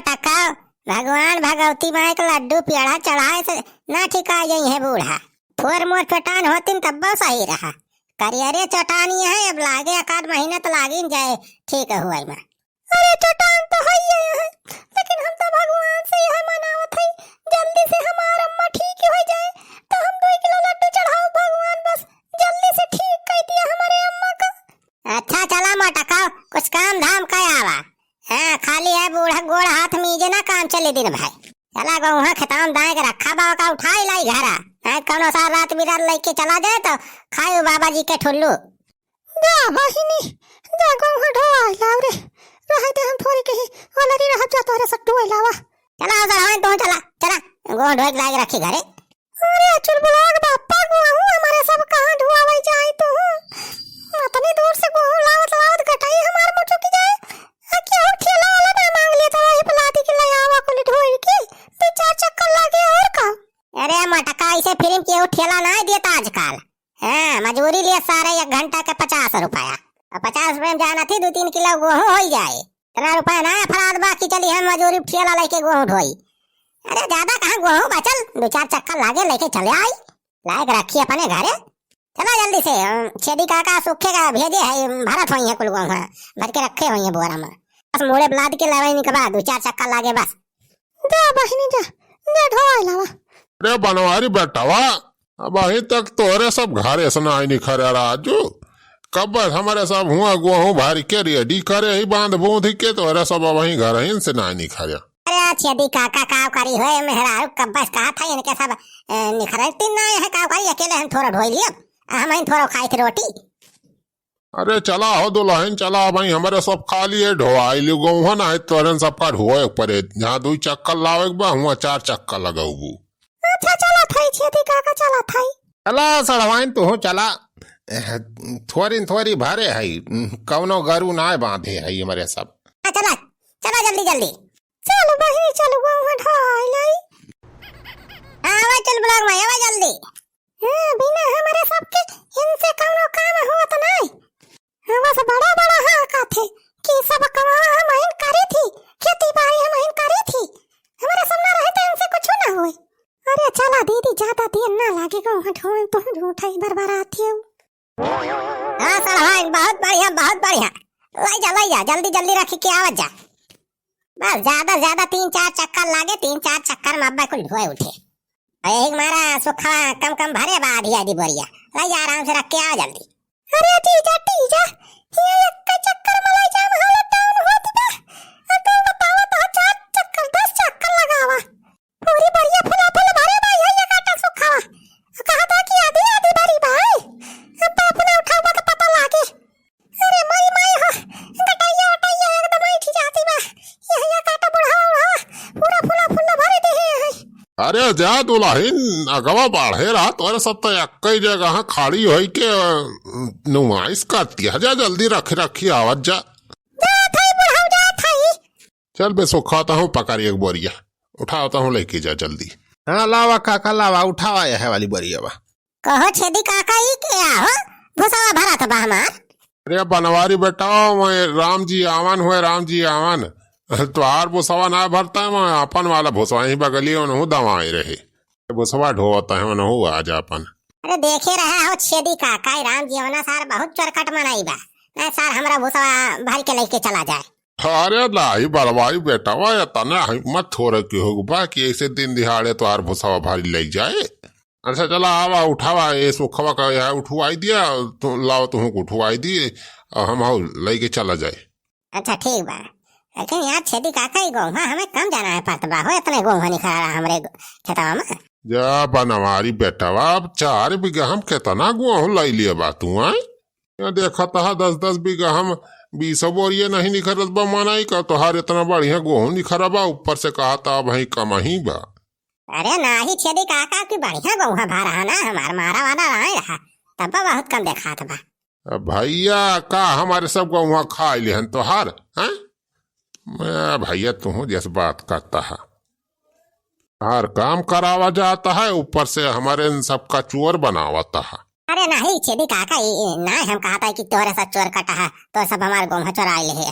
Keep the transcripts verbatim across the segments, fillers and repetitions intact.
टकाओ, भगवान भगवती माई के लड्डू पेड़ा चढ़ाए से ना ठिका जइहैं बूढ़ा। थोर मोर चोटान होतिन तब्बो सही रहा। करियरे चोटानी है, अब लागे एक आध महीना तो लागिन जाए ठीक हुआई मा। अरे चोटान तो हइये है, लेकिन हम तो भगवान से यह मनावत हई, जल्दी से हमार अम्मा ठीक होइ जाए, तो हम दुई किलो लड्डू चढ़ाउब भगवान, बस जल्दी से ठीक कइ दिया हमरे अम्मा का। अच्छा चला मोटका, कुछ काम धाम कइ आवा। हाँ, खाली है बूढ़ा गोड़ हाथ मीजे ना काम चले दिन भर। चला गोहूँ खेताम दाए के रखा बा, ओका उठाइ लाई घरा। हाँ, कौनो सार रात बिरात लइके चला जाए तो खाई बाबा जी के ठुल्लू। जा बहिनी, जा गोहूँ ढोआइ लाव रे। रहे दे हम थोरी कही, ओलरी रहब जा तोहरे सब ढोआइ लावा। चला हो सरहवाइन, तू चला, चला। गोहूँ ढोए के लाग रखी घरे। अरे चुलबुलाक बापा, गोहूँ हमरे सब कहाँ ढुआवै जाई तू? अतनी दूर से गोहूँ लावत लावत गटाई हमार मुचुकी जाए। आ केहू ठेला वाला ना माँग लेत वही पे लादी के ले आवा कुल ढोई के। दू चार चक्कर लागे और का। अरे मोटका, ऐसे फ्री में केहू ठेला ना देत आजकल। हाँ, मजूरी लिए सारे एक घंटा के पचास रुपया। अब पचास रुपया में जानत ही दू तीन किलो गोहूँ होइ जाए। इतना रुपया ना अफराद बा कि चली हम मजूरी ठेला लइके गोहूँ ढोई। अरे ज्यादा कहाँ गोहूँ बचल, दू चार चक्कर लागे लइके चले आई, लायक रखी अपने घरे। चला जल्दी से, अम, छेदी काका सुखे का भेजे है, भरत होइहैं कुल गोहूँ, भर के रखे होइहैं बोरा मा। बस मुड़े लाद के लावे निकबा, दू चार चक्कर लागे बस। जा बहिनी जा, जा ढोआइ लावा। अरे बनवारी बेटवा, अबहीं तक तोहरे सब घरे से नाहीं निखरे राजू। कब बस हमरे सब हुआ गोहूँ भर के रेडी करे ही बांध बूंध के, तोहरे सब अबहीं घरहिन से नाहीं निखरे। अरे छेदी काका का करी होए, मेहरारू कब बस कहा था इनके सब, ए, निखरती नाहीं है, का करी अकेले हम थोरा ढोइ लियब, आ हमहिन थोरा खाई थे रोटी। अरे चला हो दुलहिन, चला भाई, हमरे सब खा लिए, ढोआइ लियो गोहूँ, नाहीं तोहरे सबका ढोए परे, जहाँ दुइ चक्कर लावे के बा, हुआँ चार चक्कर लगउबू। अच्छा चला थाई छेदी काका, चला थाई। चला सरहवाइन तुहूँ चला, एह, थोरी थोरी भरे है, कौनो गरु नाहीं बांधे है हमरे सब। हाँ, चला, चला जल्दी जल्दी। चल बहिनी चल, गोहूँ ढोआइ लाई। हाँ, आवा चुलबुलाक माई, आवा जल्दी। हाँ, बिना हमरे सबके इनसे कौनो काम होत नाहीं। हाँ, बस बड़ा बड़ा हाँ कहते कि सब कमावा हमहिन करी थी, खेती बाड़ी हमहिन करी थी, हमरे सब ना रहे तो इनसे कुछ ना होए। अरे चला दीदी, ज्यादा देर ना लागे, गोहूँ ढोए तो झूठा ही बरबराती हो। हाँ सर, हाँ, बहुत बढ़िया, बहुत बढ़िया। लाई जा, लाई जा, जल्दी जल्दी रखी के आवत जा। बस ज्यादा से ज्यादा तीन चार चक्कर लागे, तीन चार चक्कर में अब्बा कुल ढोए उठे। और यही मारा सुखा कम कम भरे बा आधी आधी बोरिया। लाई जा, आराम से रख के आओ जल्दी। अरे जीजा, जीजा, ये एक चक्कर में लाई जा, हालत डाउन होत बा। अब तू बतावा तो चार चक्कर, दस चक्कर लगावा। पूरी बोरिया फुला फुल भरे बा, यही एक आटा सुखावा। कहा था कि आधी आधी भरी बा, अब तो अपने उठावा तो पता लागे। अरे माई, माई हो, गटैया, गटैया एकदम ऐंठी जाती बा। यही एक आटा बुढ़ावा, बुढ़ा, पूरा फुला फुल भरे दे है। अरे जा दुलहिन, अगवा बाढ़े रहा, तोरे सब तो एक्कै जगह खड़ी होई के, अ, नुमाइश करती है। जा जल्दी रख, रखी आवत जा। जा थाई बुढ़ाऊ, जा थाई। चल बे सोखा, तहूँ पकड़ एक बोरिया, उठावा तहूँ लइके जा जल्दी। हाँ, लावा काका, लावा, उठावा यह वाली बोरिया बा। कहो छेदी काका, ई के आ हो? भुसवा भरत बा हमार। अरे बनवारी बेटा, मैं राम जी आवन हुए, राम जी आवन। तोहार भुसवा ना भरता है, मैं अपन वाला भुसवा ही बगली में उनहूँ दवाए रहे। भुसवा ढोवत है, उनहूँ आज अपन। अरे देखे रहे हो छेदी काका, ई राम जी आवन सार बहुत चोरकट मनई बा। नहीं सार हमरा भुसवा भर के लइके चला जाए। अरे नाही बलवाई बेटवा, इतना हिम्मत थोड़े के हो बा कि ऐसे दिन दिहाड़े तोहार भुसवा भारी लग जाए। अच्छा चला आवा, उठावा, ये सोखवा का यहाँ उठवाई दिया, तू लाओ, तुहूँ को उठवाई दिए, और हम आओ लेके चला जाए। अच्छा ठीक बा, लेकिन यार छेदी काका, ई गोहूँ हमें कम जाना है पड़त बा हो, इतने गोहूँ निखरा रहा हमरे खेतवा में। जा बनवारी बेटवा, अब चार बीघा हम कितना गोहूँ लाई लिए बा तू, आए? या देखत हा, दस दस बीघा हम बीसो बोरिये नहीं निखरत बा, मनई का तोहार इतना बढ़िया गोहूँ निखरा बा, ऊपर से कहा था अब ही कम ही बा। अरे नाही छेदी काका, की बढ़िया गोहूँ भा रहा ना, हमार मारा वाला नाय रहा, तब बहुत कम देखात बा। अब भैया का हमारे सब गोहूँ खा लेहन तोहार, हैं? मैं भैया तुहूँ जस बात करता है, हर काम करावा जाता है, ऊपर से हमारे इन सबका चोर बनावता है। अरे नाही छेदी काका, ई, ई, नाही हम कहत है कि तोरे सब चोर कटा है, तो सब हमार गोहूँ चोराई ले है।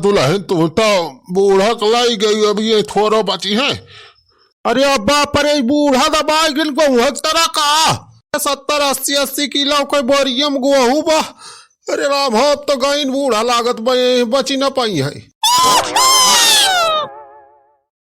दुलहिन, तू तो बूढ़ा क लाई गई, अभी ये थोरो बची है। अरे अब बाप रे, बूढ़ा दबाई गिन को हुआ तरह का। सत्तर अस्सी, अस्सी किलो के बोरियम गोहू बा। अरे राम हो, अब तो गईन बूढ़ा लागत बा, ये बची न पाई है।